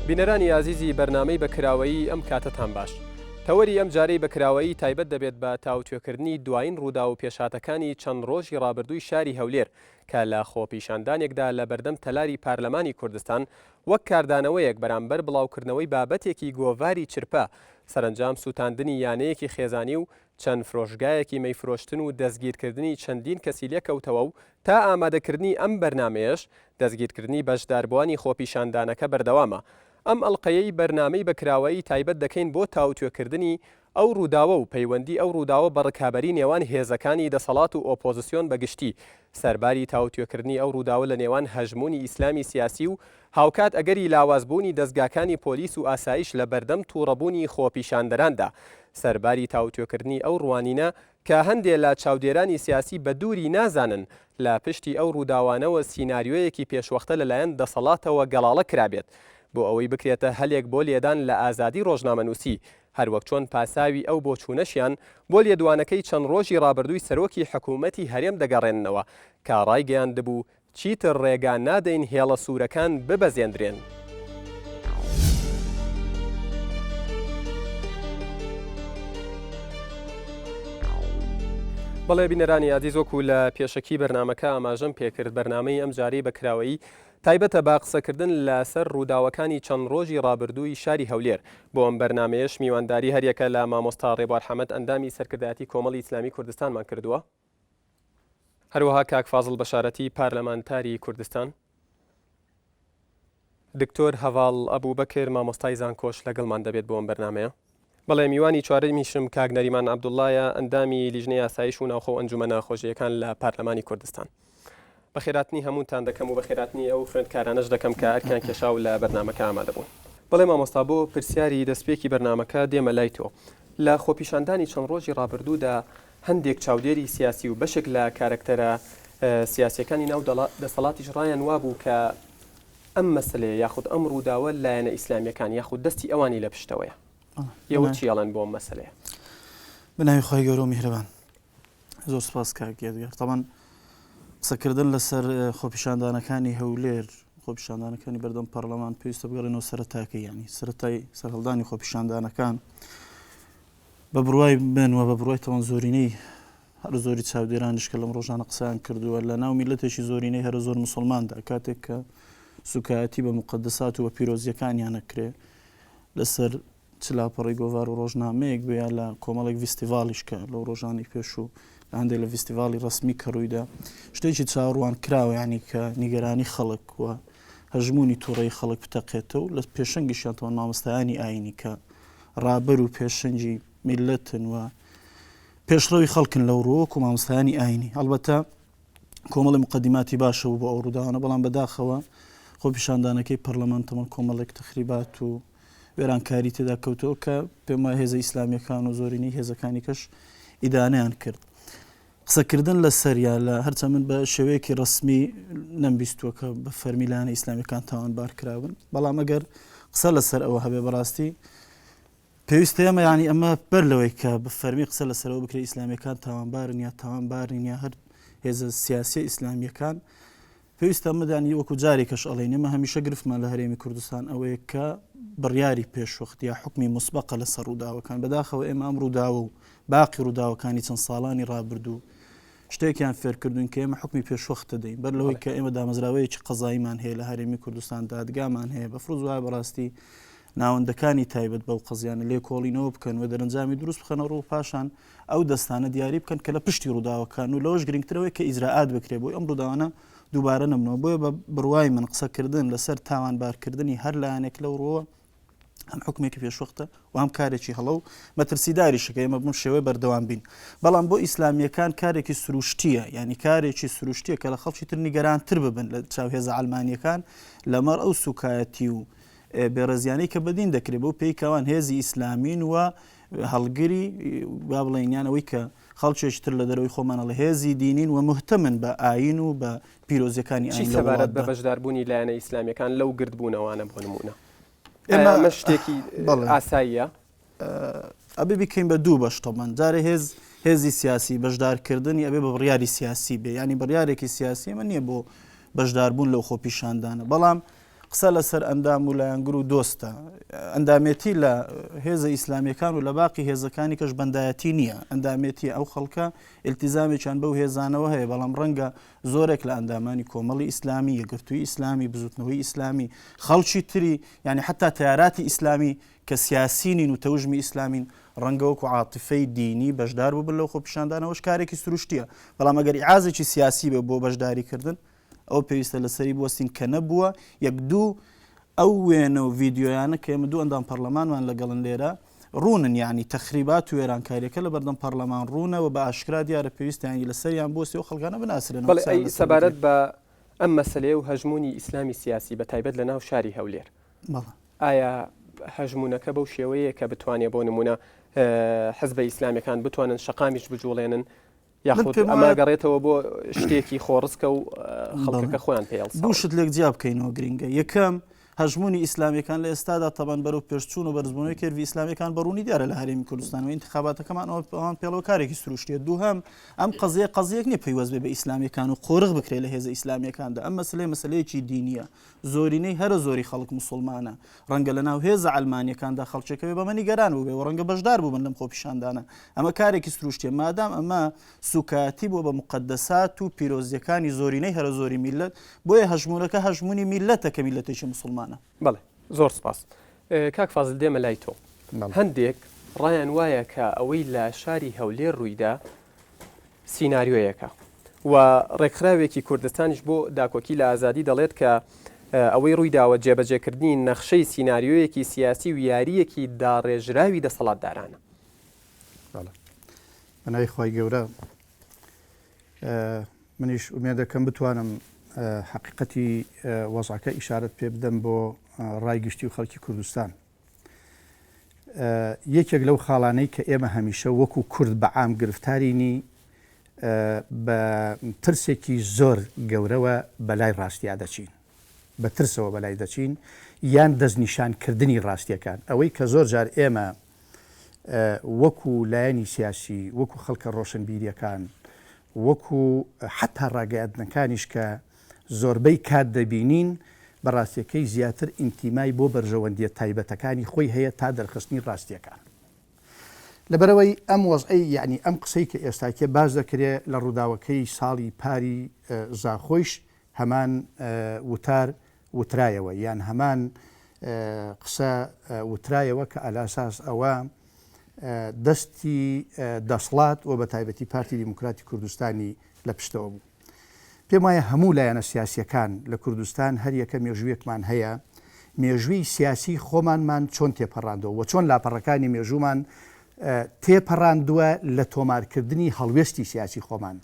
بینەرانی ئازیزی بەرنامەی بە کراوەیی ئەم کاتەتان باش. تەوەری ئەم جارەی بە کراوەیی تایبەت دەبێت بە تاوتوێکردنی دوایین ڕووداو و پێشهاتەکانی چەند ڕۆژی ڕابردووی شاری هەولێر کە لە خۆپیشاندانێکدا لە بەردەم تەلاری پارلەمانی کوردستان وەک کاردانەوەیەک بەرامبەر بڵاوکردنەوەی بابەتێکی گۆڤاری چرپە سەرەنجام سووتاندنی یانەیەکی خێزانی و چەند فرۆشگایەکی مەی فرۆشتن و دەستگیرکردنی چەندین کەسی لێکەوتەوە و تا ئامادەکردنی ئەم بەرنامەیەش دەستگیرکردنی بەشداربووانی خۆپیشاندانەکە بەردەوامە. ئەم ئەڵقەیەی بەرنامەی بە کراوەیی تایبەت دەکەین بۆ تاوتوێکردنی ئەو ڕووداوە و پەیوەندی ئەو ڕووداوە بە ڕکابەری نێوان هێزەکانی دەسەڵات و ئۆپۆزسیۆن بە گشتی، سەرباری تاوتوێکردنی ئەو ڕووداوە لە نێوان هەژموونی ئیسلامی سیاسی و هاوکات ئەگەری لاوازبوونی دەزگاکانی پۆلیس و ئاسایش لە بەردەم تووڕەبوونی خۆپیشاندەراندا، سەرباری تاوتوێکردنی ئەو ڕوانینە کە هەندێ لە چاودێرانی سیاسی بە دووری نازانن لە پشتی ئەو ڕووداوانەوە سیناریۆیەکی پێشوەختە لەلایەن دەسەڵاتەوە گەڵاڵە کرابێت بۆ ئەوەی بکرێتە هەلێک بۆ لێدان لە ئازادی ڕۆژنامەنووسی هەروەک چۆن پاساوی ئەو بۆچوونەشیان بۆ لێدوانەکەی چەند ڕۆژی ڕابردووی سەرۆکی حکوومەتی هەرێم دەگەڕێننەوە کە ڕایگەیاندبوو چیتر ڕێگا نادەین هێڵە سوورەکان ببەزێندرێن. بەڵێ بینەرانی ئازیز وەکو لە پێشەکی بەرنامەکە ئاماژەم پێکرد بەرنامەی ئەم جارەی بە کراوەیی تایبەتە بە قسەکردن لەسەر ڕووداوەکانی چەند ڕۆژی ڕابردووی شاری هەولێر بۆ ئەم بەرنامەیەش میوانداری هەریەکە لە مامۆستا ڕێبوار حەمەد ئەندامی سەرکردایەتی کۆمەڵی ئیسلامی کوردستانمان کردووە. هەروەها کاک فازڵ بەشارەتی پارلەمانتاری کوردستان، دکتۆر هەڤاڵ ئەبوبەکر مامۆستای زانکۆش لەگەڵمان دەبێت بۆ ئەم بەرنامەیە. بەڵێ میوانی چوارەمیشم کاک نەریمان عەبدوڵڵایە ئەندامی لیژنەی ئاسایش و ناوخۆ و ئەنجومەنە خۆجێیەکان لە پارلەمانی کوردستان. بەخێراتنی هەمووتان دەکەم و بەخێراتنی ئەو خوێندکارانەش دەکەم کە ئەرکیان کێشا و لە بەرنامەکە ئامادە بوون. بەڵێ مامۆستا بۆ پرسیاری دەستپێکی بەرنامەکە دێمە لای تۆ. لە خۆپیشاندانی چەند ڕۆژی ڕابردوودا هەندێک چاودێری سیاسی و بەشێک لە کارەکتەرە سیاسیەکانی ناو دەسەڵاتیش ڕایان وابوو کە ئەم مەسەلەیە یاخود ئەم ڕووداوە لایەنە ئیسلامیەکان یاخود دەستی ئەوانی لە پشتەوەیە. ئێوە چی ئەڵێن بۆ ئەم مەسەلەیە؟ بە ناوی خوای گەورە و میهرەبان. زۆر سپاس کاک یادگار. تەبعەن قسەکردن لەسەر خۆپیشاندانەکانی هەولێر، خۆپیشاندانەکانی بەردەم پەرلەمان پێویستە بگەڕێنەوە سەرەتاکەی، یانی سەرەتای سەرهەڵدانی خۆپیشاندانەکان. بە بڕوای من و بە بڕوای تەوان زۆرینەی هەر زۆری چاودێرانیش کە لەم ڕۆژانە قسەیان کردووە لە ناو میلەتێکی زۆرینەی هەرە زۆر مسلماندا کاتێک کە سوکایەتی بە مقدسات و بە پیرۆزیەکانیان نەکرێ لەسەر چ لاپەڕەی گۆڤار و ڕۆژنامەیەک بێ یا لە کۆمەڵێک ڤیستیڤاڵیش کە لەو ڕۆژانەی پێشوو لە هەندێک لە ڤیستیڤاڵی ڕەسمی کە ڕوویدا شتێکی چاوەڕوان کراوە یانی کە نیگەرانی خەڵک و هەژموونی تووڕەی خەڵک بتەقێتەوە لە پێشەنگیشیان تەوان مامۆستایانی ئایینی کە ڕابەر و پێشەنگی میللەتن و پێشڕەوی خەڵکن لەو ڕووە وەکو مامۆستایانی ئایینی هەڵبەتە کۆمەڵی مقدماتی باشە بوو بۆ ئەو ڕووداوانە بەڵام بەداخەوە خۆپیشاندانەکەی پەرلەمان تەمەن کۆمەڵێک تەخریبات و وێرانکاری تێدا کەوتەوە کە پێم وایە هێزە ئیسلامیەکان و زۆرینەی هێزەکانی کەش ئیدانەیان کرد. قسەکردن لەسەر یا لە هەرچە من بە شێوەیەکی ڕسمی نەمبیستووە کە بە فەرمی لایەنە ئیسلامیەکان تاوانبار کرابن بەڵام ئەگەر قسە لەسەر ئەوە هەبێ بەڕاستی پێویستە ئێمە یانی ئەمە بەر لەوەی کە بە فەرمی قسە لەسەرەوە بکرێت ئیسلامیەکان تاوانبارن یا تاوانبارن یا هەر هێزە سیاسیە ئیسلامیەکان پێویستە ئەمە دانی وەکو جارێکەش ئەڵێین ئێمە هەمیشە گرفتمان لە هەرێمی کوردستان ئەوەیە کە بڕیاری پێشوەخت یا حکمی مسبقە لەسەر ڕووداوەکان بەداخەوە ئێمە ئەم ڕووداوە و باقی ڕووداوەکانی چەند ساڵانی ڕابردوو شتێکیان فێرکردوین کە ئێمە حکمی پێشوەختە دەین بەر لەوەی کە ئێمە دامەزراوەیەکی قەزاییمان هەیە لە هەرێمی کوردستان دادگامان هەیە بە فروز وایە بەڕاستی ناوەندەکانی تایبەت بەو قەزیانە لێکۆڵینەوە بکەن و دەرەنجامی دروست بخەنە ڕوو پاشان ئەو دەستانە دیاری بکەن کە لە پشتی ڕووداوەکان و لەوەش گرنگترەوەی کە ئیجرائات بکرێت بۆی ئەم ڕووداوانە دووبارە نەبنەوە بۆیە بە بڕوای من قسەکردن لەسەر تاوانبارکردنی هەر لایەنێک لەو ڕووە هەم حکومێکی پێشوەختە و هەم کارێکی هەڵە و مەترسیداریشە کە ئێمە بەم شێوەیە بەردەوام بین بەڵام بۆ ئیسلامییەکان کارێکی سروشتییە یعنی کارێکی سروشتیە کە لە خەڵکی تر نیگەرانتر ببن لە چاو هێزە عەلمانیەکان لەمەڕ ئەو سوکایەتی و بێڕێزیانەی کە بەدین دەکرێت بەو پێی کەوان هێزی ئیسلامین و هەڵگری با بڵێین یان ئەوەی کە خەڵکێکی تر لە دەرەوەی خۆمان ئەڵێ هێزی دینین و مهتەمن بە ئایین و بە پیرۆزیەکانی چی ئایین لە سەبارەت بە وڵاتدا. بەشداربوونی لایەنە ئیسلامیەکان لەو گردبوونەوانە بۆ نموونە ئێمە ئەمە شتێکی بەڵێ. ئاساییە؟ ئەبێ بیکەین بە دوو بەش تەبەن جارێ هێز هێزی سیاسی بەشدارکردنی ئەبێ بە بڕیاری سیاسی بێ ینی بڕیارێکی سیاسی ئەمە نییە بۆ بەشداربوون لەو خۆپیشاندانە بەڵام. قسە لەسەر ئەندام و لایەنگر و دۆستە. ئەندامێتی لە هێزە ئیسلامیەکان و لە باقی هێزەکانی کەش بەندایەتی نییە. ئەندامێتی ئەو خەڵکە ئیلتیزامێکیان بەو هێزانەوە هەیە، بەڵام ڕەنگە زۆرێک لە ئەندامانی کۆمەڵی ئیسلامی، یەکگرتووی ئیسلامی، بزوتنەوەی ئیسلامی، خەڵکی تری یانی حەتا تەیاراتی ئیسلامی کە سیاسی نین و تەوژمی ئیسلامین، ڕەنگە وەکو عاتیفەی دینی بەشدار بووبن لەو خۆپیشاندانە، ئەوەش کارێکی سروشتییە. بەڵام ئەگەر ئیعازێکی سیاسی بێ بۆ بەشداریکردن، ئەوە پێویستە لەسەری بوەستین کە نەبووە، یەک دوو ئەو وێنە و ڤیدیۆیانە کە ئێمە دوو ئەندام پەرلەمانمان لەگەڵن لێرە ڕوونن یعنی تەخریبات و وێرانکاریەکە لە بەردەم پەرلەمان ڕوونە و بە ئاشکرا دیارە پێویستە یعنی لەسەریان بوەستی ئەو خەڵکانە بناسرێن و بەڵێ قسەیان ئەی لەسەر سەبارەت بکرێت. بە ئەم مەسەلەیە و هەژموونی ئیسلامی سیاسی بە تایبەت لە ناو شاری هەولێر بەڵێ. ئایا هەژموونەکە بەو شێوەیە کە بتوانێ بۆ نموونە حزبە ئیسلامیەکان بتوانن شەقامیش بجوڵێنن من یاخود پێم ئەمە وایە گەڕێتەوە بۆ شتێکی خۆڕسکە و بەڵێ خەڵکەکە خۆیان پێ دوو هەڵساون؟ شت لێک جیا بکەینەوە گرینگە یەکەم هەژموونی ئیسلامیەکان لە ئێستادا تەبەن بەرەو پێشچوون و بەرزبوونەوەی کێرڤی ئیسلامیەکان بە ڕوونی دیارە لە هەرێمی کوردستان و ئینتخاباتەکەمان ئەوە ئەوان پێڵەوە کارێکی سروشتیە دووهەم ئەم قەزیە قەزیەک نییە پەیوەست بێ بە ئیسلامیەکان و قۆرخ بکرێ لە هێزە ئیسلامیەکاندا ئەم مەسلەیە مەسلەیەکی دینیە زۆرینەی هەرە زۆری خەڵک موسوڵمانە، ڕەنگە لەناو هێزە عەلمانیەکاندا خەڵکێک هەبێ بەمە نیگەران بووبێ و ڕەنگە بەشدار بووبن لەم خۆپیشاندانە، ئەمە کارێکی سروشتیە مادام ئەمە سوکایەتی بووە بە موقەدەسات و پیرۆزیەکانی زۆرینەی هەرە زۆری میللەت، بۆیە هەژموونەکە هەژموونی میللەتە کە میللەتێکی موسوڵمانە. بەڵێ زۆر سپاس. کاک فازل دێمە لای تۆ. هەندێک ڕایان وایە کە ئەوەی لە شاری هەولێر ڕوویدا سیناریۆیەکە و ڕێکخراوێکی کوردستانیش بۆ داکۆکی لە ئازادی دەڵێت کە ئەوەی ڕوویداوە جێبەجێکردنی نەخشەی سیناریۆیەکی سیاسی و یارییەکی داڕێژراوی دەسەڵاتدارانە. بەڵێ بەناوی خوای گەورە منیش ئومێدەکەم بتوانم حەقیقەتی وەزعەکە ئیشارەت پێ بدەم بۆ ڕای گشتی و خەڵکی کوردستان. یەکێک لەو خاڵانەی کە ئێمە هەمیشە وەکو کورد بە عام گرفتارینی بە ترسێکی زۆر گەورەوە بە لای ڕاستیا دەچین بە ترسەوە بە لای دەچین یان دەستنیشانکردنی ڕاستیەکان ئەوەی کە زۆر جار ئێمە وەکو لایەنی سیاسی وەکو خەڵکە ڕۆشنبیریەکان وەکو حتا ڕاگەیاندنەکانیش کە زۆربەی کات دەبینین بە ڕاستیەکەی زیاتر ئینتیمای بۆ بەرژەوەندیە تایبەتەکانی خۆی هەیە تا دەرخستنی ڕاستیەکان. لەبەرئەوەی ئەم وەزعەی یەعنی ئەم قسەی کە ئێستاکێ باس دەکرێ لە ڕووداوەکەی ساڵی پاری زاخۆیش هەمان وتار وترایەوە یان هەمان قسە وترایەوە کە ئەلاساس ئەوە دەستی دەسڵات و بەتایبەتی پارتی دیموکراتی کوردستانی لە پشتەوە بوو. پێم وایە هەموو لایەنە سیاسییەکان لە کوردستان هەریەکە مێژوویەکمان هەیە، مێژووی سیاسی خۆمانمان چۆن تێپەڕاندووە و چۆن لاپەڕەکانی مێژوومان تێپەڕاندووە لە تۆمارکردنی هەڵوێستی سیاسی خۆمان،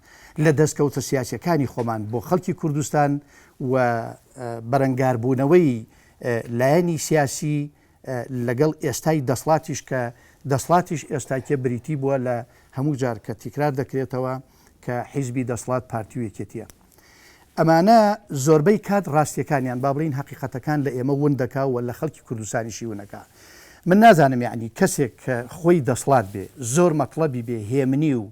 لە دەستکەوتە سیاسییەکانی خۆمان بۆ خەڵکی کوردستان و بەرەنگاربوونەوەی لایەنی سیاسی لەگەڵ ئێستای دەسڵاتیش کە دەسڵاتیش ئێستاکێ بریتی بووە لە هەموو جار کە تیکرار دەکرێتەوە کە حیزبی دەسڵات پارتی و یەکێتیە. ئەمانە زۆربەی کات ڕاستیەکانیان با بڵێین هەقیقەتەکان لە ئێمە ون دەکا و لە خەڵکی کوردستانیشی ون ئەکا. من نازانم یەعنی کەسێک کە خۆی دەسڵات بێ زۆر مەتڵەبی بێ هێمنی و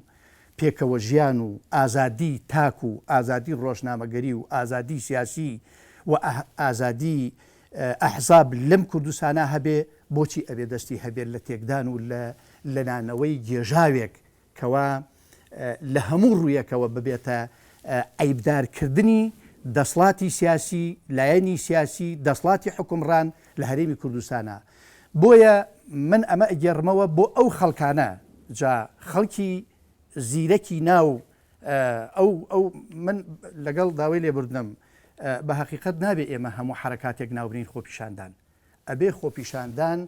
پێکەوە ژیان و ئازادی تاک و ئازادی ڕۆژنامەگەری و ئازادی سیاسی و ئازادی ئەحزاب لەم کوردستانە هەبێ بۆچی ئەبێ دەستی هەبێت لە تێکدان و لە لەنانەوەی گێژاوێک کەوا لە هەموو ڕوویەکەوە ببێتە عەیبدارکردنی دەسڵاتی سیاسی، لایەنی سیاسی، دەسڵاتی حوکمڕان لە هەرێمی کوردستانا. بۆیە من ئەمە ئەگێڕمەوە بۆ ئەو خەڵکانە، جا خەڵکی زیرەکی ناو ئەو ئەو من لەگەڵ داوای لێبوردنم بە هەقیقەت نابێ ئێمە هەموو حەرەکاتێک ناوبنین خۆپیشاندان. ئەبێ خۆپیشاندان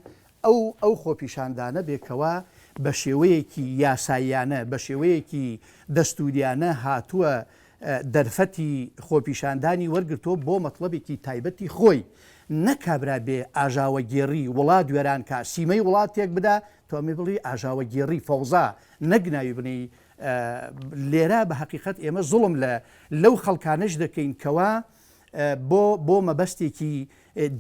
ئەو ئەو خۆپیشاندانە بێ کەوا بە شێوەیەکی یاساییانە بە شێوەیەکی دەستوریانە هاتووە دەرفەتی خۆپیشاندانی وەرگرتووە بۆ مەتڵەبێکی تایبەتی خۆی نەک کابرا بێ ئاژاوەگێڕی وڵات وێران کا سیمەی وڵات تێک بدا تۆ ئەمێ بڵێی ئاژاوەگێڕی فەوزا نەک ناوی بنێی لێرە بە هەقیقەت ئێمە زوڵم لە لەو خەڵکانەش دەکەین کەوا بۆ بۆ مەبەستێکی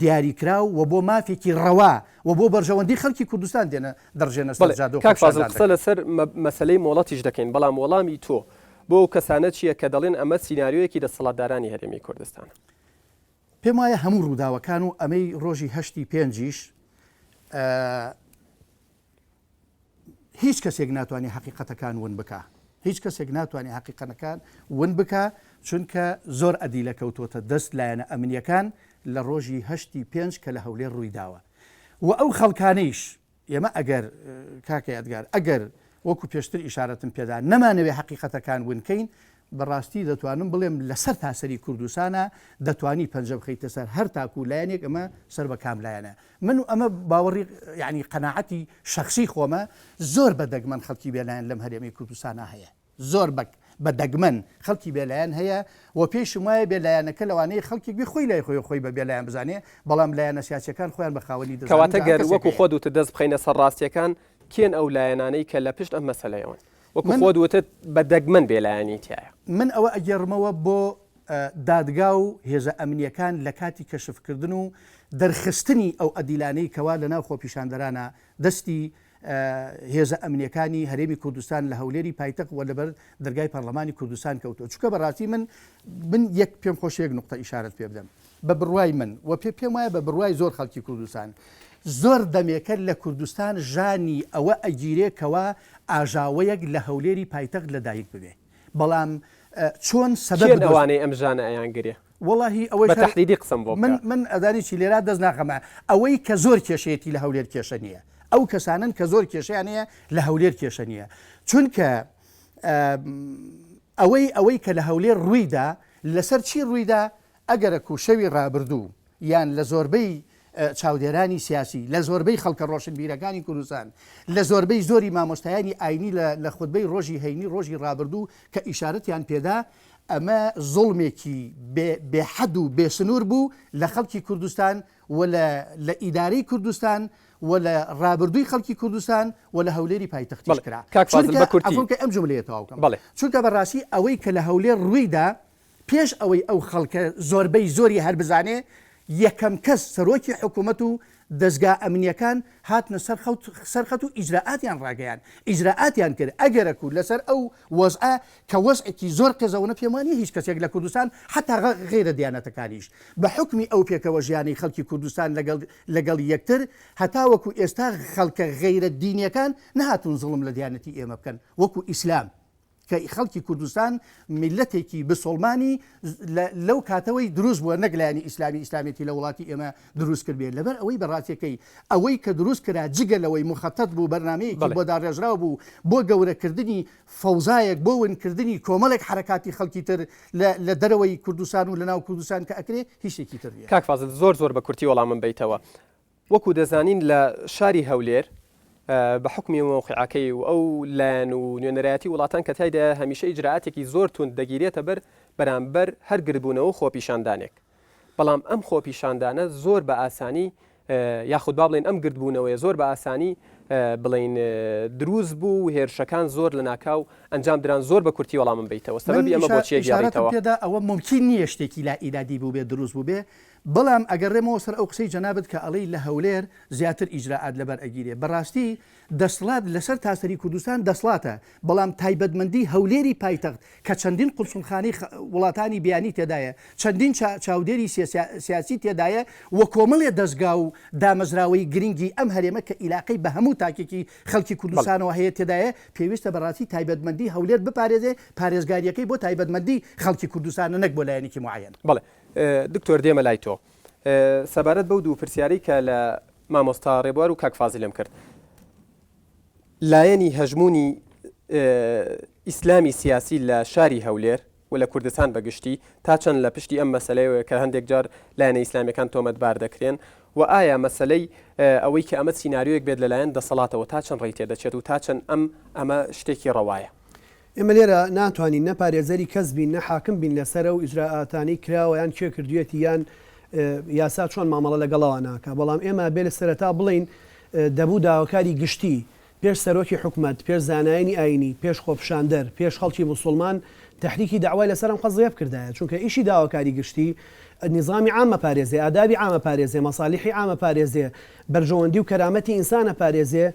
دیاریکراو و بۆ مافێکی ڕەوا و بۆ بەرژەوەندی خەڵکی کوردستان دێنە دەڕژێنە سەر بەڵێ جادە و کاک فازڵ خۆپیشاندان قسە دەکەن. لەسەر مەسەلەی مۆڵەتیش دەکەین، بەڵام وەڵامی تۆ بۆ ئەو کەسانە چییە کە دەڵێن ئەمە سیناریۆیەکی دەسەڵاتدارانی هەرێمی کوردستانە؟ پێم وایە هەموو ڕووداوەکان و ئەمەی ڕۆژی هەشتی پێنجیش هیچ کەسێک ناتوانێت حەقیقەتەکان ون بکا هیچ کەسێک ناتوانێت حەقیقەنەکان ون بکا چونکە زۆر ئەدیلە کەوتۆتە دەست لایەنە ئەمنیەکان لە ڕۆژی هەشتی پێنج کە لە هەولێر ڕوویداوە و ئەو خەڵکانەیش ئێمە ئەگەر کاکە یادگار ئەگەر وەکو پێشتر ئیشارەتم پێدا نەمانەوێ حەقیقەتەکان ون کەین بەڕاستی دەتوانم بڵێم لەسەر تاسەری کوردستانە دەتوانی پەنجە بخەیتە سەر هەر تاک و لایەنێک ئەمە سەر بە کام لایەنە من و ئەمە باوەڕی یعنی قەناعەتی شەخسی خۆمە زۆر بە دەگمەن خەڵکی بێلایەن لەم هەرێمی کوردستانە هەیە زۆر بە بە دەگمەن خەڵکی بێلایەن هەیە و پێیشم وایە بێلایەنەکە لەوانەیە خەڵکێک بێ خۆی لای خۆی خۆی بە بێلایەن بزانێ بەڵام لایەنە سیاسیەکان خۆیان بە خاوەنی دەزانن کەواتە جا هەر گەر کەسێک وەکو هەیە. خۆت وتت دەست بخەینە سەر ڕاستیەکان کێن ئەو لایەنانەی کە لە پشت ئەم مەسەلەیەوەن؟ وەکو من خۆت وتت بە دەگمەن بێلایەنی تیایە. من ئەوە ئەگێڕمەوە بۆ دادگا و هێزە ئەمنیەکان لە کاتی کەشفکردن و دەرخستنی ئەو ئەدیلانەی کەوا لە ناو خۆپیشاندەرانا دەستی هێزە ئەمنیەکانی هەرێمی کوردستان لە هەولێری پایتەخت و لەبەر دەرگای پەرلەمانی کوردستان کەوتووە چونکە بەڕاستی من من یەک پێم خۆشە یەک نوقتە ئیشارەت پێ بدەم بە بڕوای من و پێ پێم وایە بە بڕوای زۆر خەڵکی کوردستان زۆر دەمێکە لە کوردستان ژانی ئەوە ئەگیرێ کەوا ئاژاوەیەک لە هەولێری پایتەخت لەدایک ببێ بەڵام چۆن سەبەب کێن ئەوانەی ئەم ژانە ئەیانگرێ؟ وەڵاهی ئەوەش بە هەر تەحدیدی قسەم بۆ من بکە. من ئەزانی چی لێرا دەست ناخەمە ئەوەی کە زۆر کێشەیەتی لە هەولێر کێشە نییە ئەو کەسانەن کە زۆر کێشەیان هەیە لە هەولێر کێشە نییە چونکە ئەوەی ئەوەی کە لە هەولێر ڕوویدا لەسەر چی ڕوویدا ئەگەرەکو شەوی ڕابردوو یان لە زۆربەی چاودێرانی سیاسی، لە زۆربەی خەڵکە ڕۆشنبیرەکانی کوردستان، لە زۆربەی زۆری مامۆستایانی ئاینی لە لە خوتبەی ڕۆژی هەینی ڕۆژی ڕابردوو کە ئیشارەتیان پێدا، ئەمە زوڵمێکی بێ بێ حەد و بێ سنوور بوو لە خەڵکی کوردستان و لە لە ئیدارەی کوردستان و لە ڕابردووی خەڵکی کوردستان و لە هەولێری پایتەختیش بەڵێ کرا. کاک فازل چونکە بە کورتی. عەفوو بکە ئەم جوملەیە تەواو کەم. بەڵێ. چونکە بە ڕاستی ئەوەی کە لە هەولێر ڕووی دا پێش ئەوەی ئەو خەڵکە زۆربەی زۆری هەر بزانێ، یەکەم کەس سەرۆکی حکوومەت و دەزگا ئەمنییەکان هاتنە سەر خەوت سەر خەت و ئیجرائاتیان ڕاگەیاند، ئیجرائاتیان کرد، ئەگەرەکو لەسەر ئەو وەزعە کە وەزعێکی زۆر قێزەونە پێم وا نییە هیچ کەسێک لە کوردستان حەتا غەیرە دیانەتەکانیش بە حوکمی ئەو پێکەوە ژیانەی خەڵکی کوردستان لەگەڵ لەگەڵ یەکتر هەتاوەکو ئێستا خەڵکە غەیرە دینییەکان نەهاتوون زوڵم لە دیانەتی ئێمە بکەن وەکو ئیسلام. کە خەڵکی کوردستان میللەتێکی بسوڵمانی لەو کاتەوەی دروست بووە نەک لایەنی ئیسلامی ئیسلامیەتی لە وڵاتی ئێمە دروست کردبێ لەبەر ئەوەی بە ڕاستیەکەی ئەوەی کە دروست کرا جگە لەوەی موخەتەت بوو بەرنامەیەکی بۆ داڕێژراو بوو بۆ گەورەکردنی فەوزایەک بۆ ونکردنی کۆمەڵێک حەرەکاتی خەڵکی تر لە دەرەوەی کوردستان و لەناو کوردستان کە ئەکرێ هیچ شتێکی تر نییە. کاک فازل زۆر زۆر بە کورتی وەڵامم بەیتەوە. وەکو دەزانین لە شاری هەولێر بە حوکمی مەوقیعەکەی و ئەو لایەن و نوێنەرایەتی وڵاتان کە تیایدایە هەمیشە ئیجرائاتێکی زۆر توند دەگیرێتە بەر بەرامبەر هەر گردبوونەوە و خۆپیشاندانێک بەڵام ئەم خۆپیشاندانە زۆر بە ئاسانی یاخود با بڵێین ئەم گردبوونەوەیە زۆر بە ئاسانی بڵێین دروست بوو و هێرشەکان زۆر لەناکاو ئەنجام دران زۆر بە کورتی وەڵامم بەیتەوە من سەبەبی ئەمە بۆچیە ئیشارەتم گێڕیتەوە؟ پێدا ئەوە مومکین نییە شتێکی لا ئیرادی بووبێ دروست بووبێ بەڵام ئەگەڕێمەوە سەر ئەو قسەی جەنابت کە ئەڵێی لە هەولێر زیاتر ئیجرائات لەبەر ئەگیرێ بەڕاستی دەسڵات لەسەر تاسەری کوردستان دەسڵاتە بەڵام تایبەتمەندی هەولێری پایتەخت کە چەندین قونسوڵخانەی وڵاتانی بیانی تێدایە چەندین چاودێری سیاسی تێدایە و کۆمەڵێ دەزگا و دامەزراوەی گرنگی ئەم هەرێمە کە ئیلاقەی بە هەموو تاکێکی خەڵکی کوردستانەوە هەیە تێدایە پێویستە بەڕاستی تایبەتمەندی هەولێر بپارێزێ پارێزگاریەکەی بۆ تایبەتمەندی خەڵکی کوردستانە نەک بۆ لایەنێکی موعەیەن. بەڵێ دکتۆر دێمە لای تۆ سەبارەت بەو دوو پرسیارەی کە لە مامۆستا ڕێبوار و کاک فازیلم کرد لایەنی هەژموونی ئیسلامی سیاسی لە شاری هەولێر و لە کوردستان بەگشتی تا چەند لە پشتی ئەم مەسلەیەوە کە هەندێک جار لایەنە ئیسلامیەکان تۆمەتبار دەکرێن و ئایا مەسلەی ئەوەی کە ئەمە سیناریۆیەک بێت لەلایەن دەسەڵاتەوە تا چەند ڕێی تێدەچێت و تا چەند ئەم ئەمە شتێکی ڕەوایە؟ ئێمە لێرە ناتوانین نە پارێزەری کەس بین نە حاکم بین لەسەر ئەو ئیجرائاتانەی کراوە یان کێ کردویەتی یان یاسا چۆن مامەڵە لەگەڵ ئەوانە ئەکا بەڵام ئێمە ئەبێ لە سەرەتا بڵێین دەبوو داواکاری گشتی پێش سەرۆکی حکومەت پێش زانایانی ئاینی پێش خۆپیشاندەر پێش خەڵکی موسوڵمان تەحریکی دەعوای لەسەر ئەم قەزیە بکردایە چونکە ئیشی داواکاری گشتی نیزامی عام ئەپارێزێ ئادابی عام ئەپارێزێ مەسالیحی عام ئەپارێزێ بەرژەوەندی و کەرامەتی ئینسان ئەپارێزێ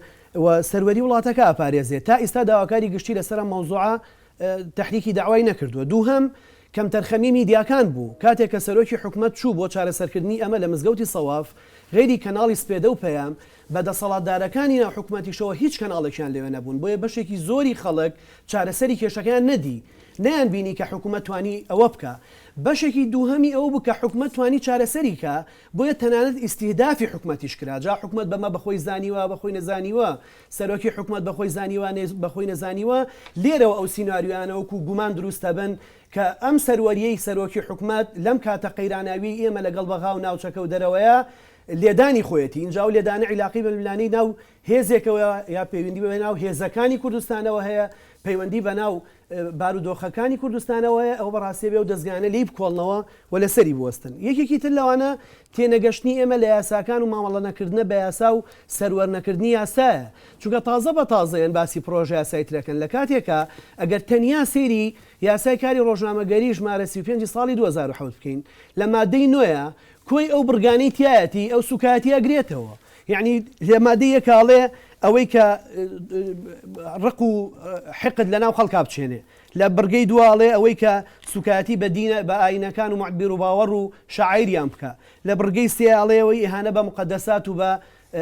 و سەروەری وڵاتەکە ئەپارێزێ. تا ئیستا داواکاری گشتی لەسەر ئەم مەوزوعە تەحریکی دەعوای نەکردووە. دووهەم، کەمتەرخەمی میدیاکان بوو، کاتێک کە سەرۆکی حکومەت چوو بۆ چارەسەرکردنی ئەمە لە مزگەوتی سەواف، غەیری کەناڵی سپێدە و پەیام، بە دەسەڵاتدارەکانی ناو حکومەتیشەوە هیچ کەناڵێکیان لەوێ نەبوون، بۆیە بەشێکی زۆری خەڵک چارەسەری کێشەکەیان نەدی، نەیانبینی کە حکومەت توانی ئەوە بکا. بەشێکی دووهەمی ئەوە بوو کە حکومەت توانی چارەسەری کا، بۆیە تەنانەت ئیستیهدافی حکومەتیش کرا، جا حکومەت بەمە بەخۆی زانیوە بەخۆی نەزانیوە، سەرۆکی حکومەت بەخۆی زانیوە بەخۆی نەزانیوە، لێرەوە ئەو سیناریۆیانە وەکو گومان دروست دەبن کە ئەم سەروەرییەی سەرۆکی حکومەت لەم کاتە قەیراناویەی ئێمە لەگەڵ بەغا و ناوچەکە و دەرەوەیە لێدانی خۆیەتی، ئینجا ئەو لێدانە عیلاقەی بە ململانێی ناو هێزێکەوە یا پەیوەندی بە ناو هێزەکانی کوردستانەوە هەیە، پەیوەندی بە ناو بارودۆخەکانی کوردستانەوە هەیە، ئەوە بەڕاستی ئەبێ ئەو دەزگایانە لێی بکۆڵنەوە و لەسەری بوەستن. یەکێکی تر لەوانە تێنەگەشتنی ئێمە لە یاساکان و مامەڵە نەکردنە بە یاسا و سەروەر نەکردنی یاسایە. چونکە تازە بە تازەیەن باسی پڕۆژە یاسای ترەکەن لە کاتێکا ئەگەر تەنیا سەیری یاسای کاری ڕۆژنامەگەری ژمارە 35 ساڵی 2007 بکەین لە مادەی نۆیا کۆی ئەو بڕگانەی تیایەتی ئەو سوکایەتی ئەگرێتەوە. یەعنی لە مادەی یەکا ئەڵێ ئەوەی کە ڕق و حقد لەناو خەڵکا بچێنێ، لە بڕگەی دووا ئەڵێ ئەوەی کە سوکایەتی بە دینە بە ئایینەکان و بیروباوەڕ و شەعایریان بکا، لە بڕگەی سێیا ئەڵێ ئەوەی ئیهانە بە موقەدەسات و بە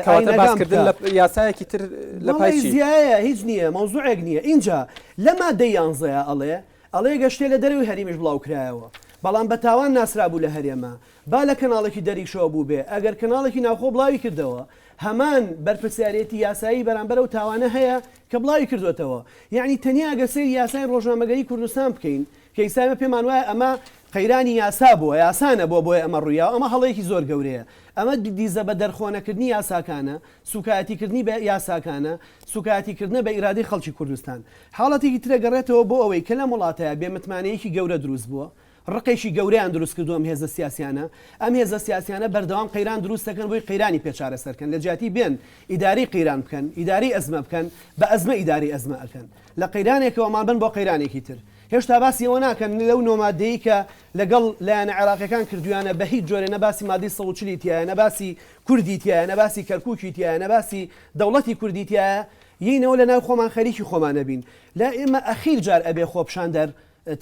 کەواتە ئایینەکان باسکردن بکا. لە یاسایەکی تر لە پای وەڵی چی؟ زیایەیە هیچ نییە مەوزوعێک نییە ئینجا لە مادەی یانزەیا ئەڵێ ئەڵێ گەر شتێ لە دەرەوەی هەریمیش بڵاو کرایەوە بەڵام بە تاوان ناسرابوو لە هەرێما با لە کەناڵێکی دەریشەوە بووبێ، ئەگەر کەناڵێکی ناوخۆ بڵاوی کردەوە، هەمان بەرپرسیارێتی یاسایی بەرامبەر ئەو تاوانە هەیە کە بڵاوی کردووەتەوە. یەعنی تەنیا ئەگەر سەیری یاسای ڕۆژنامەگەری کوردستان بکەین، کە ئیستا ئێمە پێمان وایە ئەمە قەیرانی یاسا بووە، یاسا نەبووە بۆیە ئەمە ڕوویاوە، ئەمە هەڵەیەکی زۆر گەورەیە. ئەمە دیزە بە دەرخۆنەکردنی یاساکانە، سووکایەتیکردنی بە یاساکانە، سووکایەتیکردنە بە ئیرادەی خەڵکی کوردستان. حاڵەتێکی ترە گەڕێتەوە بۆ ئەوەی کە لەم وڵاتەیا بێ متمانەیەکی گەورە دروست بووە، ڕقێکی گەورەیان دروست کردووە ئەم هێزە سیاسیانە، ئەم هێزە سیاسیانە بەردەوام قەیران دروست دەکەن بۆی قەیرانی پێ چارەسەر کەن، لە جیاتی بێن ئیدارەی قەیران بکەن، ئیدارەی ئەزمە بکەن، بە ئەزمە ئیدارەی ئەزمە ئەکەن. لە قەیرانێکەوە مابن بۆ قەیرانێکی تر. هێشتا باسی ئەوە ناکەن لەو نۆ ماددەیەی کە لەگەڵ لایەنە عێراقیەکان کردویانە بە هیچ جۆرێ نە باسی مادەی 140 ی تیایە، نە باسی کوردی تیایە، نە باسی کەرکوکی تیایە، نە باسی دەوڵەتی کوردی تیایە، یەینەوە لە ناو خۆمان خەریکی خۆمانە بین. لای ئێمە ئەخیر جار ئەبێ خۆپشاندەر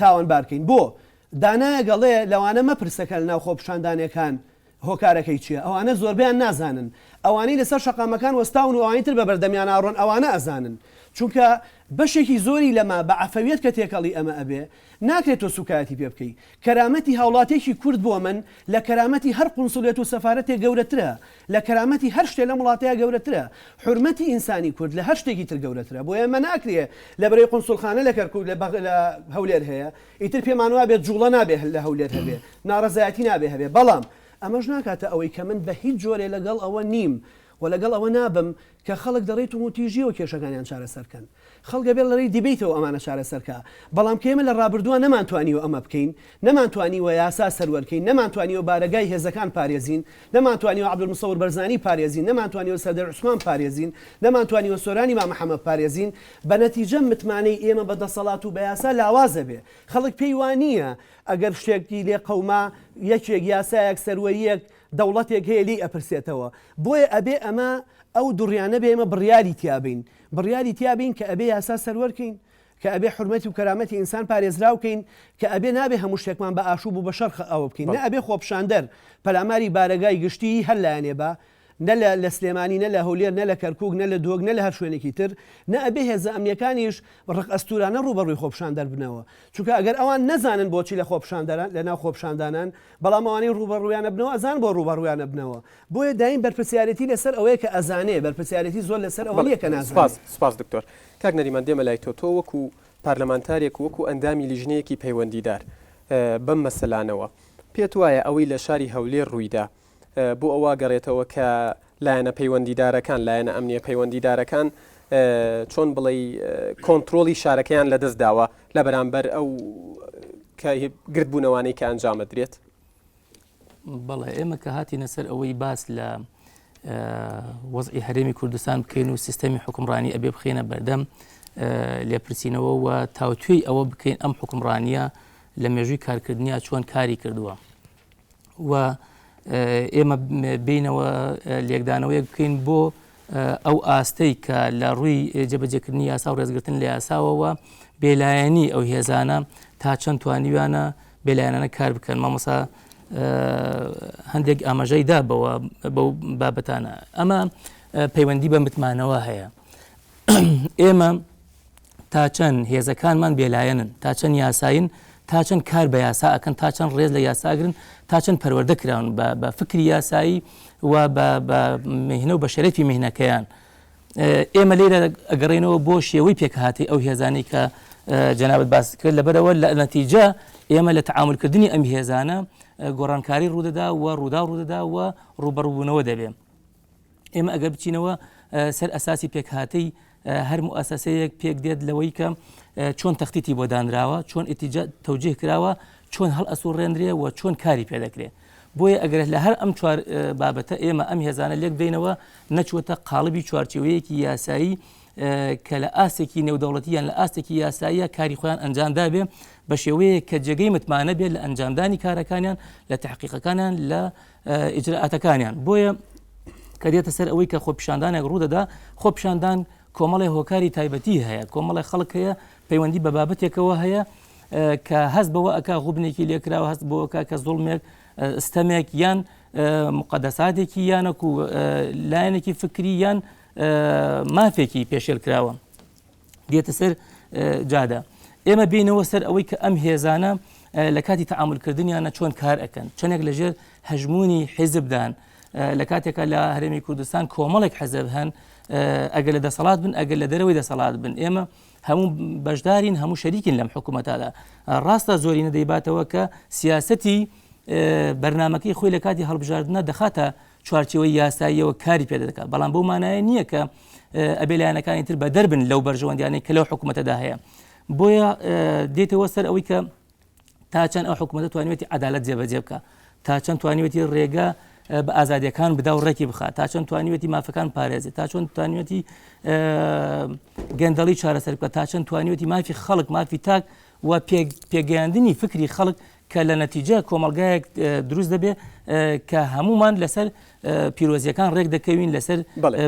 تاوانبار کەین بۆ؟ دانایەک ئەڵێ لەوانە مەپرسە کە لەناو خۆپیشاندانێکان هۆکارەکەی چیە ئەوانە زۆربەیان نازانن ئەوانەی لەسەر شەقامەکان وەستاون و ئەوانی تر بەبەردەمیان ئاڕۆن ئەوانە ئەزانن چونکە بەشێکی زۆری لەمە بە عەفەویەت کە تێکەڵی ئەمە ئەبێ ناکرێت تۆ سوکایەتی پێ بکەی کەرامەتی هاوڵاتیەکی کورد بۆ من لە کەرامەتی هەر قونسڵیەت و سەفارەتێک گەورەترە لە کەرامەتی هەر شتێ لەم وڵاتەیا گەورەترە. حورمەتی ئینسانی کورد لە هەر شتێکی تر گەورەترە. بۆیە ئێمە ناکرێ لە بەرەی قونسوڵخانە لە کەرکوک لە بەغ لە هەولێر هەیە، ئیتر پێمان وابێ جوڵە نابێ لە هەولێر هەبێ، ناڕەزایەتی نابێ هەبێ. بەڵام ئەمەش ناکاتە ئەوەی کە من بە هیچ جۆرێ لەگەڵ ئەوە نیم و لەگەڵ ئەوە نابم کە خەڵک لە ڕێی توندوتیژییەوە کێشەکانیان چارەسەر بکەن. خەڵک ئەبێ لە رێی دیبەیتەوە ئەمانە چارەسەر کا، بەڵام کە ئێمە لە رابردووا نەمانتوانیوە ئەمە بکەین، نەمانتوانیوە یاسا سەروەر کەین، نەمانتوانیوە بارەگای هێزەکان پارێزین، نەمانتوانیوە عەبدولمسەور بەرزانی پارێزین، نەمانتوانیوە سەردار عوسمان پارێزین، نەمانتوانیوە سۆرانی مامە حەمە بپارێزین، بە نەتیجە متمانەی ئێمە بە دەسەڵات و بە یاسا لاواز ئەبێ. خەڵک پێی وا نییە ئەگەر شتێکی لێ قەوما یەکێک، یاسایەک، سەروەرییەک، دەوڵەتێک هەیە لێی ئەپرسێتەوە. بۆیە ئەبێ ئەمە ئەو دوڕیانە بێ ئێمە بڕیاری تیا بەین. بڕیاری تیا بین کە ئەبێ یاسا سەروەر کەین، کە ئەبێ حورمەتی و کەرامەتی ئینسان پارێزراو کەین، کە ئەبێ نابێ هەموو شتێکمان بە ئاشوب و بە شەڕ ئەوە بکەین، نە ئەبێ خۆپشاندەر پەلاماری بارەگای گشتیی هەر لایەنێ با، نە لە لە سلێمانی، نە لە هەولێر، نە لە کەرکوک، نە لە دهۆک، نە لە هەر شوێنێکی تر، نە ئەبێ هێزە ئەمنییەکانیش ڕق ئەستوورانە ڕووبەڕووی خۆپشاندەر بنەوە. چونکە ئەگەر ئەوان نەزانن بۆچی لە خۆپشاندەران لە ناو خۆپشاندانان، بەڵام ئەوانەی ڕووبەڕوویان ئەبنەوە ئەزانن بۆ ڕووبەڕوویان ئەبنەوە. بۆیە دایم بەرپرسیارێتی لەسەر ئەوەیە کە ئەزانێ، بەرپرسیارێتی زۆر لەسەر ئەوە بەڵێ نییە کە نازانێ. سوپاس سوپاس دکتۆر. کاک نەریمان دێمە لای تۆ، تۆ وەکو پارلەمانتارێک و وەکو ئەندامی لیژنەیەکی پەیوەندیدار بەم مەسەلانەوە، پێت وایە ئەوەی لە شاری هەولێر ڕوویدا بۆ ئەوە گەڕێتەوە کە لایەنە پەیوەندیدارەکان، لایەنە ئەمنییە پەیوەندیدارەکان چۆن بڵێی کۆنترۆڵی شارەکەیان لەدەست داوە لە بەرامبەر ئەو کە گردبوونەوانەی کە ئەنجام ئەدرێت؟ بەڵێ ئێمە کە هاتینە سەر ئەوەی باس لە وەزعی هەرێمی کوردستان بکەین و سیستەمی حکومڕانی ئەبێ بخێنە بەردەم لێپرسینەوە و تاوتوێی ئەوە بکەین ئەم حکومڕانیە لە مێژووی کارکردنیا چۆن کاری کردووە و ئێمە بینەوە لێکدانەوەیەک بکەین بۆ ئەو ئاستەی کە لە ڕووی جێبەجێکردنی یاسا و ڕێزگرتن لە یاساوەوە بێلایەنی ئەو هێزانە تا چەند توانیویانە بێلایەنانە کار بکەن. مامۆسا هەندێک ئاماژەی دا بەوە بەو بابەتانە. ئەمە پەیوەندی بە متمانەوە هەیە. ئێمە تا چەند هێزەکانمان بێلایەنن، تا چەند یاساین، تا چەند کار بە یاسا ئەکەن، تا چەند ڕێز لە یاسا ئەگرن، تا چەند پەروەردە کراون بە فکری یاسایی و بە مهنە و بە شەرەفی مهنەکەیان. ئێمە لێرە ئەگەڕێنەوە بۆ شێوەی پێکهاتەی ئەو هێزانەی کە جەنابت باست کرد، لەبەرئەوە لە نەتیجە ئێمە لە تەعامولکردنی ئەم هێزانە گۆڕانکاری ڕوودەدا و ڕووداو ڕوودەدا و ڕووبەڕووبوونەوە دەبێ. ئێمە ئەگەر بچینەوە سەر ئەساسی پێکهاتەی هەر موئەسەسەیەک پێک دێت لەوەی کە چۆن تەختیتی بۆ دانراوە، چۆن ئیتیجا تەوجیه کراوە، چۆن هەڵئەسوڕێنرێ و چۆن کاری پێ دەکرێ. بۆیە ئەگەر لە هەر ئەم چوار بابەتە ئێمە ئەم هێزانە لێک بدەینەوە نەچووەتە قاڵبی چوارچێوەیەکی یاسایی کە لە ئاستێکی نێودەوڵەتی یان لە ئاستێکی یاساییە کاری خۆیان ئەنجام دابێ بە شێوەیەک کە جێگەی متمانە بێت لە ئەنجامدانی کارەکانیان لە تحقیقەکانیان لە ئیجرائاتەکانیان بۆیە کە دێتە سەر ئەوەی کە خۆپیشاندانێک ڕوودەدا خۆپیشاندان کۆمەڵی هۆکاری تایبەتی هەیە کۆمەڵی خەڵک هەیە پەیوەندی بە بابەتێکەوە هەیە کە هەست بەوە ئەکا غوبنێکی لێکراوە هەست بۆ ئەکا کە زوڵمێک ستەمێک یان مقدەساتێکی یانەک و لایەنێکی فکری یان مافێکی پێشێل کراوە دێتە سەر جادە ئێمە بینەوە سەر ئەوەی کە ئەم هێزانە لە کاتی تەعاملکردنیانە چۆن کار ئەکەن چەندێک لەژێر هەژمونی حیزبدان لە کاتێکا لە هەرێمی کوردستان کۆمەڵێک حەزب هەن ئەگەر لە دەسەڵات بن ئەگەر لە دەرەوەی دەسەڵات بن ئێمە هەموو بەشدارین هەموو شەریکین لەم حکوومەتادا ڕاستە زۆرینە دەیباتەوە کە سیاستی بەرنمەکەی خۆی لە کاتی هەڵبژاردنە دەخاتە چوارچێوەی یاساییەوە کاری پێ دەکات بەڵام بەو مانایە نییە کە ئەبێ لایەنەکانی تر بەدەر بن لەو بەرژەوەندیانەی کە لەو حکوومەتەدا هەیە بۆیە دێتەوە سەر ئەوەی کە تا چەند ئەو حکوومەتە توانیوێتی عەدالەت جێبەجێ بکە تا چەند توانیوێتی ڕێگە بە ئازادیەکان بدا و ڕێکی بخات تا چەند توانیوێتی مافەکان پارێزێت تا چۆن توانیوێتی گەندەڵی چارەسەر بکە تا چەند توانیوێتی مافی خەڵک مافی تاک و پێگەیاندنی فکری خەڵک کە لە نەتیجە کۆمەلگایەک دروست دەبێت کە هەمومان لەسەر پیرۆزیەکان ڕێک دەکەوین لەسەر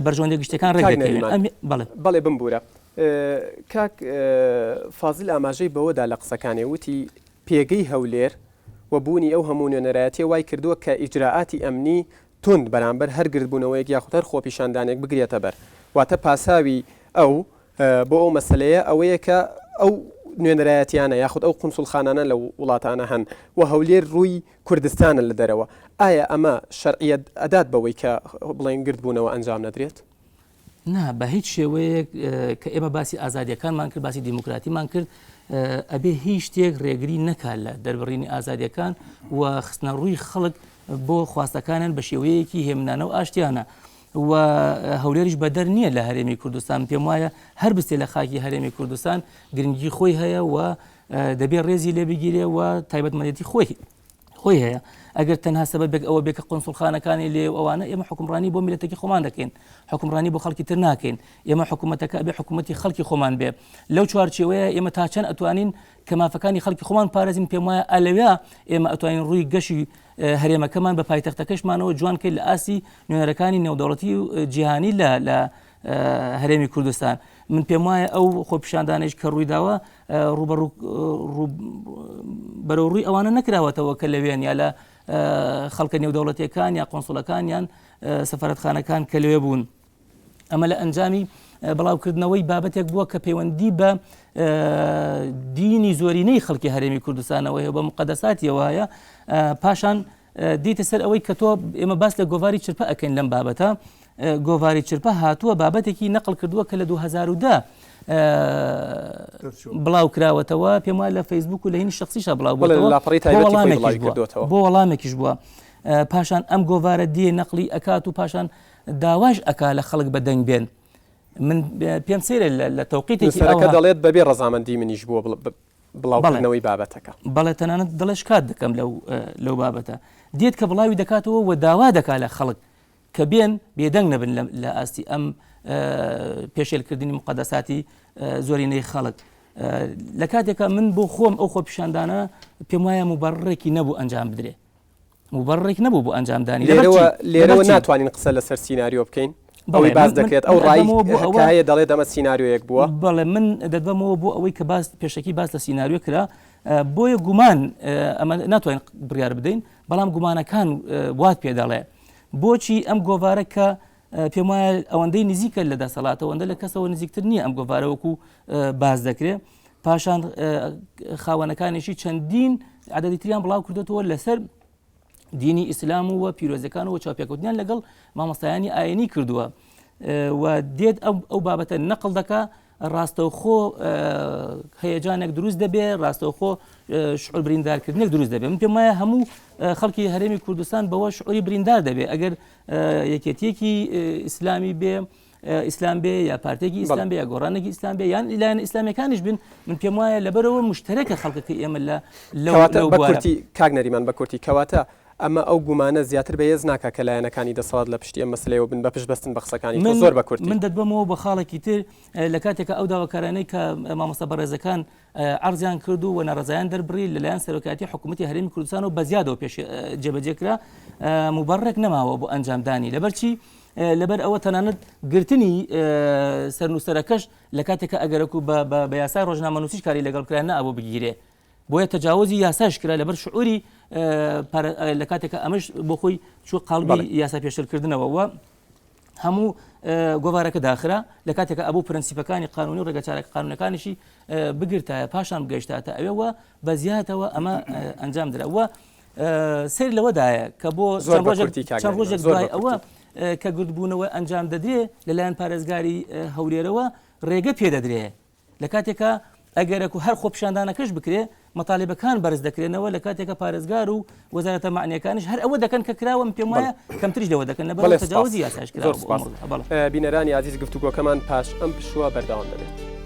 بەرژەوەندی گشتەکان ڕێک دەکەوین بەڵێ بمبوورە کاک فازیل ئاماژەی بەوەدا لە قسەکانی وتی پێگەی هەولێر و بوونی ئەو هەموو نوێنەرایەتیە وای کردووە کە ئیجرائاتی ئەمنی توند بەرامبەر هەر گردبوونەوەیەک یاخود هەر خۆپیشاندانێک بگرێتە بەر واتە پاساوی ئەو بۆ ئەو مەسەلەیە ئەوەیە کە ئەو نوێنەرایەتیانە یاخود ئەو قونسوڵخانانە لەو وڵاتانە هەن و هەولێر ڕووی کوردستانە لە دەرەوە ئایا ئەمە شەرعیەت ئەدات بەوەی کە بڵێن گردبوونەوە ئەنجام نەدرێت؟ نا بە هیچ شێوەیەک کە ئێمە باسی ئازادیەکانمان کرد باسی دیموکراتیمان کرد ئەبێ هیچ شتێک ڕێگری نەکات لە دەربڕینی ئازادیەکان و خستنە ڕووی خەڵک بۆ خواستەکانیان بە شێوەیەکی هێمنانە و ئاشتیانە و هەولێریش بەدەر نییە لە هەرێمی کوردستان پێم وایە هەر بستێ لە خاکی هەرێمی کوردستان گرنگی خۆی هەیە و دەبێ ڕێزی لێ بگیرێ و تایبەتمەندێتی خۆی خۆی هەیە ئەگەر تەنها سەبەبێک ئەوە بێ کە قونسوڵخانەکانی لێ و ئەوانە ئێمە حکومڕانی بۆ میلەتەکی خۆمان دەکەین حکومڕانی بۆ خەڵکی تر ناکەین ئێمە حکوومەتەکە ئەبێ حکوومەتی خەڵکی خۆمان بێ لەو چوارچێوەیە ئێمە تا چەند ئەتوانین کە مافەکانی خەڵکی خۆمان پارێزین پێم وایە ئەلەوێ ئێمە ئەتوانین ڕووی گەشی هەرێمەکەمان بە پایتەختەکەشمانەوە جوان کەین لە ئاستی نوێنەرەکانی نێودەوڵەتی و جیهانی لە لە هەرێمی کوردستان من پێم وایە ئەو خۆپیشاندانێک کە ڕوویداوە ڕوبەڕوو بەرەو ڕووی ئەوانە نەکراوەتەوە کە لەوێن یا لە خەڵکە نێودەوڵەتیەکان یا قۆنسڵەکان یان سەفارەتخانەکان کە لەوێ بوون. ئەمە لە ئەنجامی بڵاوکردنەوەی بابەتێک بووە کە پەیوەندی بە دینی زۆرینەی خەڵکی هەرێمی کوردستانەوە هەیە بە مقدەساتیەوە هەیە پاشان دیتە سەر ئەوەی کە تۆ ئێمە باس لە گۆڤاری چرپە ئەکەین لەم بابەتە گۆڤاری چرپە هاتووە بابەتێکی نەقل کردووە کە لە 2010 بڵاو کراوەتەوە پێم وایە لە فەیسبوک و لە هینی شخصیشە بڵاو بووەتەوە بۆ وەڵامێکیش بووە پاشان ئەم گۆڤارە دیێ نەقلی ئەکات و پاشان داواش ئەکا لە خەڵک بە دەنگ بێن من پێم سەیرە لە تەوقیتێکی ئەوها دەڵێت بەبێ ڕەزامەندی منیش بووە بڵاوکردنەوەی بابەتەکە. بەڵێ تەنانەت دەڵێ شکات دەکەم لەو لەو بابەتە. دێت کە بڵاوی دەکاتەوە و داوا دەکا لە خەڵک کە بێن بێدەنگ نەبن لە ئاستی ئەم پێشێلکردنی مقەدەساتی زۆرینەی خەڵک. لە کاتێکا من بۆ خۆم ئەو خۆپیشاندانە پێم وایە موبەڕڕێکی نەبوو ئەنجام بدرێ. موبەڕڕێک نەبوو بۆ ئەنجامدانی. لێرەوە لێرەوە ناتوانین قسە لەسەر سیناریۆ بکەین ئەوەی باس دەکرێت ئەو ڕای کە هەیە دەڵێت ئەمە سیناریۆیەک بووە. بەڵێ من دەتبەمەوە بۆ ئەوەی کە باس پێشەکی باس لە سیناریۆ کرا. بۆیە گومان ئەمە ناتوانین بڕیار بدەین بەڵام گومانەکان وات پێ دەڵێ بۆچی ئەم گۆڤارە کە پێم وایە ئەوەندەی نزیکە لە دەسەڵاتە ئەوەندە لە کەسەوە نزیکتر نییە ئەم گۆڤارە وەکو باس دەکرێ پاشان خاوەنەکانیشی چەندین عدەدی تریان بڵاو کردێتەوە لەسەر دینی ئیسلام و پیرۆزەکان و چاپێکوتنیان لەگەڵ مامۆستایانی ئاینی کردووە و دێت ئەو بابەتە نەقل دەکا ڕاستەوخۆ هەیەجانێک دروست دەبێ ڕاستەوخۆ شعور بریندارکردنێک دروست دەبێ من پێم وایە هەموو خەڵکی هەرێمی کوردستان بەوە شعوری بریندار دەبێ ئەگەر یەکێتیەکی ئیسلامی بێ ئیسلام بێ یا پارتێکی ئیسلام بێ یا گۆڕانێکی ئیسلام بێ یان لایەن ئیسلامیەکانیش بن من پێم وایە لەبەرەوە مشتەرەکە خەڵکەکە ئێمە لە لە کورتی کاک نەریمان بە کورتی کەواتە ئەمە ئەو گومانە زیاتر بەهێز ناکا کە لایەنەکانی دەسەڵات لە پشتی ئەم مەسەلەیەوە بن بە پشت بەستن بە قسەکانی تۆ؟ زۆر بە کورتی. من دەتبەمەوە بۆ خاڵێکی تر، لە کاتێکا ئەو داواکارانەی کە مامۆستا بەڕێزەکان عەرزیان کرد و ناڕەزایان دەربڕی لەلایەن سەرۆکایەتی حکوومەتی هەرێمی کوردستانەوە بە زیادەوە پێش جێبەجێ کرا، موبەڕێک نەماوە بۆ ئەنجامدانی. لەبەرچی؟ لەبەر ئەوە تەنانەت گرتنی سەرنووسەرەکەش لە کاتێکا ئەگەرەکو بە یاسای ڕۆژنامەنووسیش کاری لەگەڵ کرا نەئەبوو بگیرێ. بۆیە تەجاوزی یاساش کرا لەبەر شعوری لە کاتێکە ئەمەش بۆ خۆی چوە قاڵبی یاسا پێشلکردنەوە و هەموو گۆوارەکە داخرا لە کاتێکە ئەبوو پرەنسیپەکانی قانونی و ڕێگەچارەکە قانونەکانیشی بگرتایە پاشان بگەشتاتە ئەوێ بە زیاتەوە ئەمە ئەنجام درا و سیر لەوەدایە کە بۆ چەند ڕۆژێک دوای ئەوە کە گردبوونەوە ئەنجام دەدرێ لەلایەن پارێزگاری هەولێرەوە ڕێگە پێدەدرێ لە کاتێکا ئەگەرەکو هەر خۆپیشاندانەکەش بکرێ مەتالیبەکان بەرز دەکرێنەوە لە کاتێکا پارێزگار و وەزارەتە مەعنیەکانیش هەر ئەوە دەکەن کە کراوە من پێم وایە کەمتریش لەوە دەکەن لەبەر بەڵێ سپاس تەجاوزی یاساش زۆر کراوە بۆ سپاس ئەم بەڵێ. بینەرانی ئازیز گفتوگۆکەمان پاش ئەم پشووە بەردەوام دەبێت.